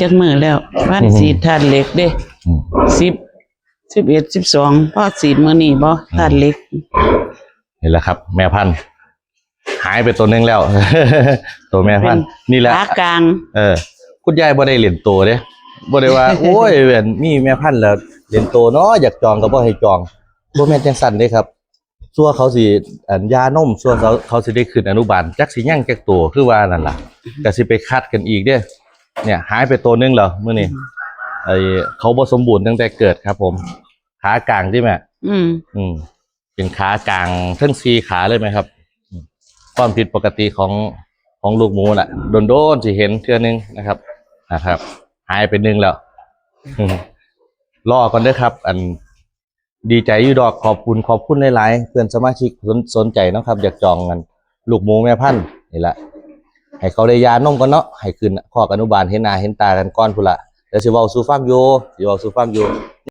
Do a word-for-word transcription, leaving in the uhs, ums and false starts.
จักมื้อแล้ว พัน อืม สีดธาตุเหล็กเด้ อืม สิบ สิบเอ็ด สิบสอง พอสีดมื้อนี้บ่ ธาตุเหล็ก นี่แหละครับ แม่พันธุ์หายไปตัวหนึ่งแล้ว ตัวแม่พันธุ์ เป็น นี่แหละ ขากลาง เออ คุณยายบ่ได้เล่นโตเด้บ่ได้ว่า โอ้ยเว้นมีแม่พันธุ์แล้วเล่นโตเนาะอยากจองก็บ่ให้จองบ่แม่นจังซั่นเด้ครับ ซั่วเขาสิอันยานมซั่วเขาเขาสิได้ขึ้นอนุบาลจักสิยังจักโตคือว่านั่นล่ะก็สิไปคัดกันอีกเด้ เนี่ย หายไปตัวหนึ่งแล้วมื้อนี้ไอ้เขาบ่สมบูรณ์ตั้งแต่เกิดครับ ผม ขากลางที่แม่ อืม อืม เป็นขากลางทั้งสี่ขาเลยไหมครับอืมความผิดปกติของของลูกหมูน่ะโดนๆสิเห็นเทื่อนึงนะครับ นะครับ หายไปหนึ่งแล้วอืมรอก่อนเด้อครับ อันดีใจอยู่ดอกขอบคุณขอบคุณหลายๆเพื่อนสมาชิกสนสนใจเนาะครับ อยากจองกันลูกหมูแม่พันธุ์นี่แหละให้เขาได้ยานมกันเนาะให้ขึ้นคอกอนุบาลเห็นหน้าเห็นตากันก่อนพุ้นละเดี๋ยวสิเว้าสู่ฟังอยู่สิเว้าสู่ฟังอยู่